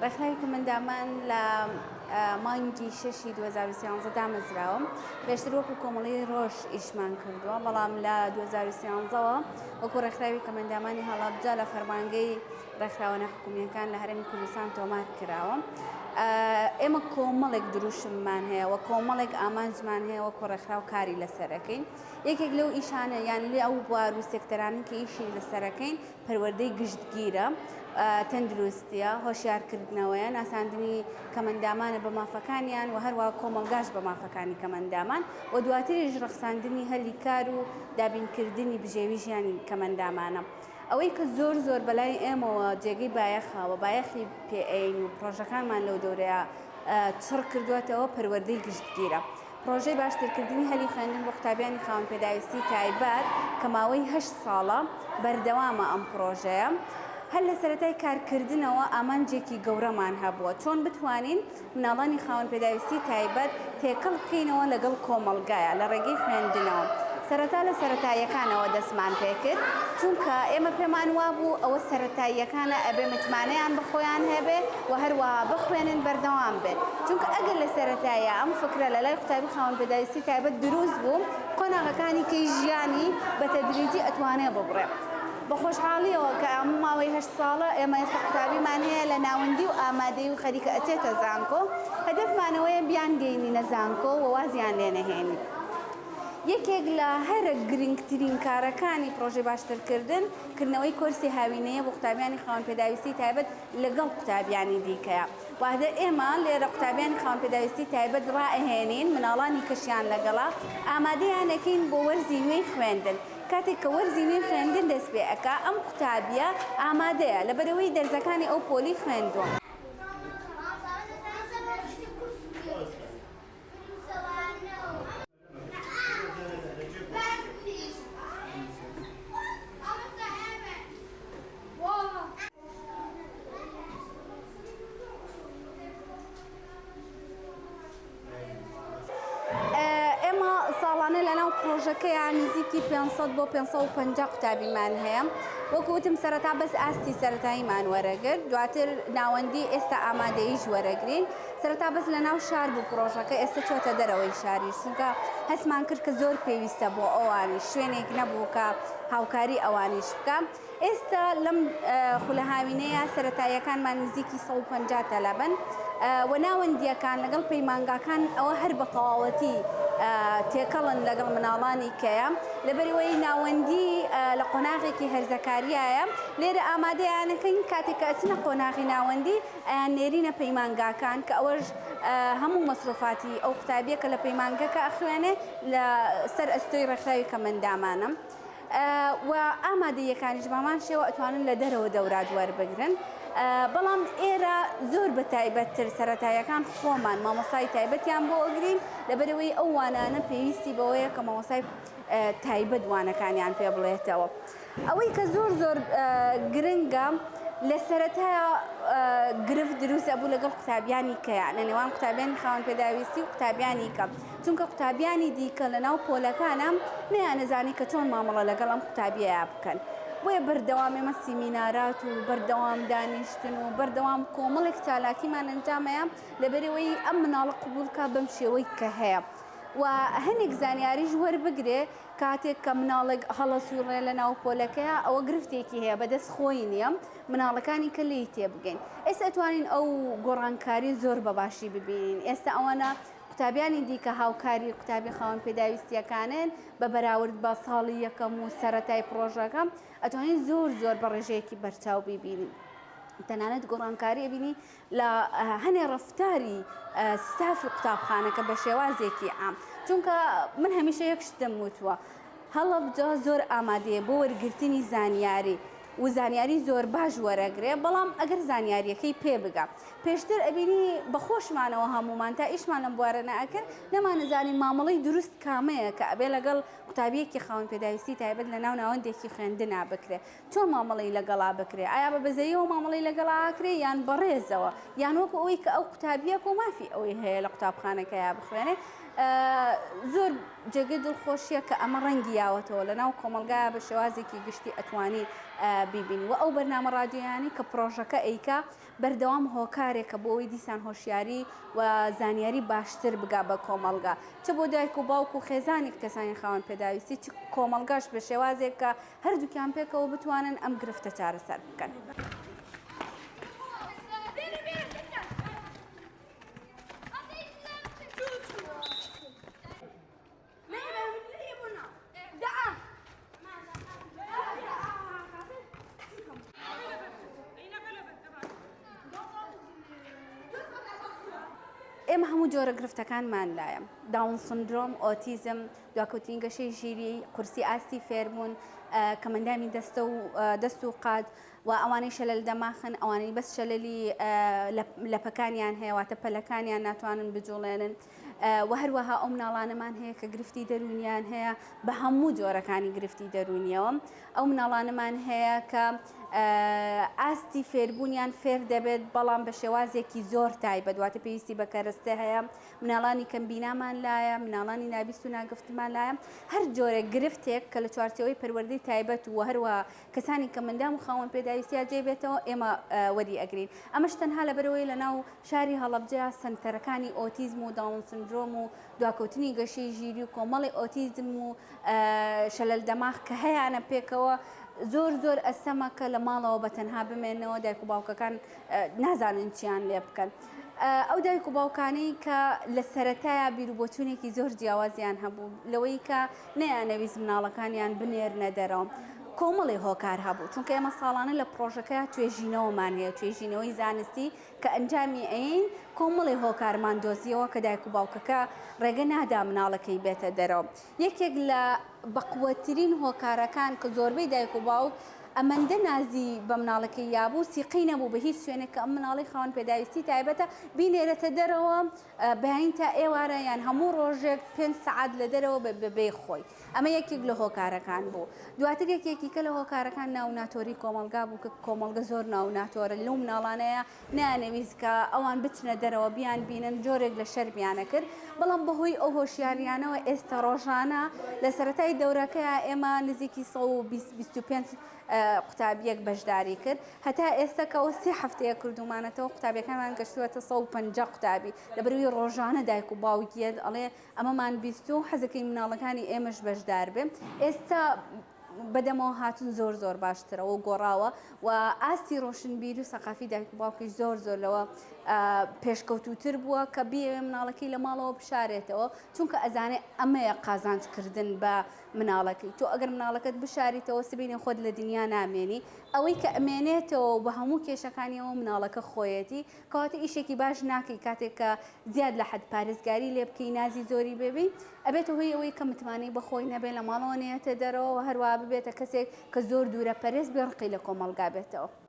ڕێکخراوی کەمئەندامان لە مانگی شەشی 2013 دامەزراوە. پێشتر وەکو کۆمەڵەی ڕۆژ ئیشمان کردووە، بەڵام لە 2013ەوە وەکو ڕێکخراوی کەمئەندامانی هەڵەبجە لە فەرمانگەی ڕێکخراوە ناحکومییەکان لە هەرێمی کوردستان تۆمار کراوە. ئێمە کۆمەڵێک دروشممان هەیە و کۆمەڵێک ئامانجمان هەیە وەکو ڕێکخراو کاری لەسەرەکەین. یەکێک لەو ئیشانە یان لێ ئەو بوار و سێکتەرانەی کە ئیشی لەسەرەکەین پەروەردەی گشتگیرە، تەندروستییە، هۆشیارکردنەوەیە، ناساندنی کەمئەندامانە بە مافەکانیان و هەروەها کۆمەڵگاش بە مافەکانی کەمئەندامان و دواتریش ڕەخساندنی هەلی کار و دابینکردنی بژێوی ژیانی کەمئەندامانە. ئەوەی کە زۆر زۆر بەلای ئێمەوە جێگەی بایەخە و بایەخی پێ ئەین و پڕۆژەکانمان لەو دەورەیە چڕ کردووەتەوە پەروەردەی گشتگیرە. پڕۆژەی باشترکردنی هەلی خوێندن بۆ قوتابیانی خاوەن پێداویستی تایبەت کە ماوەی هەشت ساڵە بەردەوامە ئەم پڕۆژەیە هەر لە سەرەتای کارکردنەوە ئامانجێکی گەورەمان هەبووە چۆن بتوانین مناڵانی خاوەن پێداویستی تایبەت تێکەڵ بکەینەوە لەگەڵ کۆمەڵگایا لە ڕێگەی خوێندنەوە. سەرەتا لە سەرەتاییەکانەوە دەستمان پێکرد، چونکە ئێمە پێمان وابوو ئەوە سەرەتاییەکانە ئەبێ متمانەیان بە خۆیان هەبێ و هەروەها بخوێنن بەردەوام بێت، چونکە ئەگەر لە سەرەتاییا ئەم فکرە لە لای قوتابی خاوەن پێداویستی تایبەت دروست بوو، قۆناغەکانی کەی ژیانی بە تەدریجی ئەتوانێ ببڕێ. بە خۆشحاڵیەوە کە ئەم ماوەی هەشت ساڵە ئێمە ئێستا قوتابیمان هەیە لە ناوەندی و ئامادەیی و خەریکە ئەچێتە زانکۆ، هەدەفمان ئەوەیە بیانگەینینە زانکۆ و وازیان لێ نەهێنین. یەکێک لە هەرە گرنگترین کارەکانی پڕۆژەی باشترکردن، کردنەوەی کۆرسی هاوینەیە بۆ قوتابیانی خاوەن پێداویستی تایبەت لەگەڵ قوتابیانی دیکەیە. واتە ئێمە لێرە قوتابیانی خاوەن پێداویستی تایبەت ڕائەهێنین، مناڵانی کەشیان لەگەڵە، ئامادەیان ئەکەین بۆ وەرزی نوێی خوێندن. کاتێک کە وەرزی نوێی خوێندن دەست پێ ئەکا ئەم قوتابیە ئامادەیە لەبەرئەوەی دەرزەکانی ئەو پۆلی خوێندووە. ئێمە ساڵانە لەناو پرۆژەکەیا نزیکی 500 بۆ 550 قوتابیمان هەیە وەکو وتم سەرەتا بەس ئاستی سەرەتاییمان وەرەگرت دواتر ناوەندی ئێستا ئامادەییش وەرەگرین سەرەتا بەس لەناو شار بوو پرۆژەکە ئێستا چۆتە دەرەوەی شاریش چونکە هەستمان کرد کە زۆر پێویستە بۆ ئەوانیش شوێنێک نەبوو کە هاوکاری ئەوانیش بکە ئێستا لەم خولە هاوینەیە سەرەتاییەکانمان نزیکی 150 تەلەبەن و ناوەندییەکان لەگەڵ پەیمانگاکان ئەوە هەر بە تەواوەتی تێکەڵن لەگەڵ مناڵانی کەیە لەبەرئەوەی ناوەندی لە قۆناغێکی هەرزەکاریایە لێرە ئامادەیانەکەین کاتێک کە ئەچنە قۆناغی ناوەندی ئەیان نێرینە پەیمانگاکان کە ئەوەش هەموو مەسروفاتی ئەو قوتابیە کە لە پەیمانگەکە ئەخوێنێ لە سەر ئەستۆی ڕێکخراوی کەمەندامانە. و ئامادەییەکانیش بە هەمان شێوە ئەتوانن لە دەرەوە دەورات وەربگرن بەڵام ئێرە زۆر بە تایبەتتر سەرەتاییەکان خۆمان مامۆستای تایبەتیان بۆ ئەگرین لەبەرئەوەی ئەو وانانە پێویستی بەوەیە کە مامۆستای تایبەت وانەکانیان پێ بڵێتەوە ئەوەی کە زۆر زۆر گرنگە لە سەرەتایا گرفت دروست ئەبوو لەگەڵ قوتابیانی کەیە لە نێوان قوتابیانی خاوەن پێداویستی و قوتابیانی کە چونکە قوتابیانی دیکە لەناو پۆلەکانا نەیانەزانی کە چۆن مامەڵە لەگەڵ ئەم قوتابیەیا بکەن بۆیە بەردەوام ئێمە سیمینارات و بەردەوام دانیشتن و بەردەوام کۆمەڵێک چالاکیمان ئەنجامەیە لەبەرئەوەی ئەم مناڵە قبوڵ کا بەم شێوەی کە هەیە و هەنێک زانیاریش وەربگرێ کاتێک کە مناڵێک هەڵەسوڕێ لە ناو پۆلەکەیا ئەوە گرفتێکی هەیە بەدەست خۆی نییە مناڵەکانی کە لێی تێبگەین ئێستا ئەتوانین ئەو گۆڕانکاری زۆر بەباشی ببینین ئێستا ئەوانە قوتابیانی دیکە هاوکاری قوتابی خاوەن پێداویستییەکانن بە بەراورد بە ساڵی یەکەم و سەرەتای پڕۆژەکە ئەتوانین زۆر زۆر بە ڕێژەیەکی بەرچاو بیبینین تەنانەت گۆڕانکاری ئەبینی لە هەنێ ڕەفتاری ستافی قوتابخانەکە بە شێوازێکی عام چونکە من هەمیشە یەک شتم وتووە هەڵەبجە زۆر ئامادەیە بۆ وەرگرتنی زانیاری و زانیاری زۆر باش وەرەگرێ بەڵام ئەگەر زانیاریەکەی پێ بگا پێشتر ئەبینی بە خۆشمانەوە هەموومان تا ئیشمان لەم بوارە نەئەکرد نەمانەزانی مامەڵەی دروست کامەیە کە ئەبێ لەگەڵ قوتابیەکی خاوەن پێداویستی تایبەت لە ناو ناوەندێکی خوێندنا بکرێ چۆن مامەڵەی لەگەڵا بکرێ ئایا بە بەزەیەوە مامەڵەی لەگەڵا ئەکرێ یان بەڕێزەوە یان وەکو ئەوەی کە ئەو قوتابیەکە و مافی ئەوەی هەیە لە قوتابخانەکەیا بخوێنێ. زۆر جێگەی دڵخۆشیە کە ئەمە ڕەنگی یاوەتەوە لە ناو کۆمەڵگایە بە شێوازێکی گشتی ئەتوانی بیبینی و ئەو بەرنامە ڕادیۆیانەی کە پڕۆژەکە ئەیکا بەردەوام هۆکارێکە بۆ ئەوەی دیسان هۆشیاری و زانیاری باشتر بگا بە کۆمەڵگا چ بۆ دایک و باوک و خێزانی کەسانی خاوەن پێداویستی چ کۆمەڵگاش بە شێوازێک کە هەردووکیان پێکەوە بتوانن ئەم گرفتە چارەسەر بکەن. ئێمە هەموو جۆرە گرفتەکانمان لایە داون سندرۆم ئۆتیزم دواکەوتنی گەشەی ژیری قورسی ئاستی فێربوون کەمەندامی دەستە و دەست و قاچ و ئەوانەی شەلەل دەماخن ئەوانەی بەس شەلەلی لەپەکانیان هەیە واتە پەلەکانیان ناتوانن بجوڵێنن وە هەروەها ئەو مناڵانەمان هەیە کە گرفتی دەروونیان هەیە بە هەموو جۆرەکانی گرفتی دەروونیەوە ئەو مناڵانەمان هەیە کە ئاستی فێربوونیان فێر دەبێت بەڵام بە شێوازێکی زۆر تایبەت واتە پێویستی بە کەرەستە هەیە مناڵانی کەمبینامان لایە مناڵانی نابیست و ناگفتمان لایە هەر جۆرە گرفتێک کە لە چوارچێوەی پەروەردەی تایبەت و هەروە کەسانی کە مندام و خاوەن پێداویستیا جێ بێتەوە ئێمە وەری ئەگرین ئەمەش تەنها لەبەرەوەی لە ناو شاری هەڵەبجە سەنتەرەکانی ئۆتیزم و داون سندرۆم و دواکەوتنی گەشەی ژیری و کۆمەڵی ئۆتیزم و شەلەل دەماغ کە هەیانە پێکەوە زۆر زۆر ئەستەمە کە لە ماڵەوە بە تەنها بمێنەوە دایک و باوکەکان نازانن چیان لێ بکەن. ئەو دایک و باوکانەی کە لە سەرەتایە بیروبۆچوونێکی زۆر جیاوازیان هەبوو لەوەی کە نەیانەویست مناڵەکانیان بنێرنە دەرەوە. کۆمەڵی هۆکار هەبوو چونکە ئێمە ساڵانە لە پڕۆژەکە توێژینەوەمان هەیە توێژینەوەی زانستی کە ئەنجامی ئەین کۆمەڵی هۆکارمان دۆزیەوە کە دایک و باوکەکە ڕێگە نادا مناڵەکەی بێتە دەرەوە یەکێک لە بەقوەترین هۆکارەکان کە زۆربەی دایک و باوک ئەمەندە نازی بە مناڵەکەی یابوو سیقەی نەبوو بە هیچ شوێنێک کە ئەم مناڵی خاوەن پێداویستی تایبەتە بینێرێتە دەرەوە بەیانی تا ئێوارە یان هەموو ڕۆژێک پێنج سەعات لە دەرەوە بەبێ خۆی ئەمە یەکێک لە هۆکارەکان بوو. دواتر یەکێکی کە لە هۆکارەکان ناوناتۆری کۆمەڵگا بوو کە کۆمەڵگە زۆر ناوناتۆرە لەو مناڵانەیە نەیانەویست کە ئەوان بچنە دەرەوە بیان بینن جۆرێک لە شەرمیانە کرد بەڵام بەهۆی ئەو هۆشیاریانەوە ئێستا ڕۆژانە لە سەرەتای دەورەکەیا ئێمە نزیکی 120 25 قوتابیەک بەشداری کرد هەتا ئێستا کە ئەوە سێ هەفتەیە کردومانەتەوە قوتابیەکانمان گەشتووەتە 150 قوتابی لەبەرئەوەی ڕۆژانە دایک و باوکیەت ئەڵێ ئەمەمان بیستووە و حەزەکەین مناڵەکانی ئێمەش بەشدار بێ ئێستا بەدەمەوە هاتون زۆر زۆر باشترەوە و گۆڕاوە و ئاستی ڕۆشنبیری و سەقافی دایک و باوکیش زۆر زۆر لەوە پێشکەوتوتر بووە کە بیەوێ مناڵەکەی لە ماڵەوە بشارێتەوە چونکە ئەزانێ ئەمەیە قازانجکردن بە مناڵەکەی تۆ ئەگەر مناڵەکەت بشاریتەوە سبینێ خۆت لە دنیا نامێنی ئەوەی کە ئەمێنێتەوە بە هەموو کێشەکانیەوە مناڵەکە خۆیەتی کەواتە ئیشێکی باش ناکەی کاتێک کە زیاد لە حەد پارێزگاری لێ بکەی نازی زۆری بێبی ئەبێتە هۆی ئەوەی کە متمانەی بەخۆی نەبێ لە ماڵەوە نەیەتە دەرەوە و هەروە ببێتە کەسێک کە زۆر دوورە پەرێز بێ ڕقی لە کۆمەڵگا بێتەوە.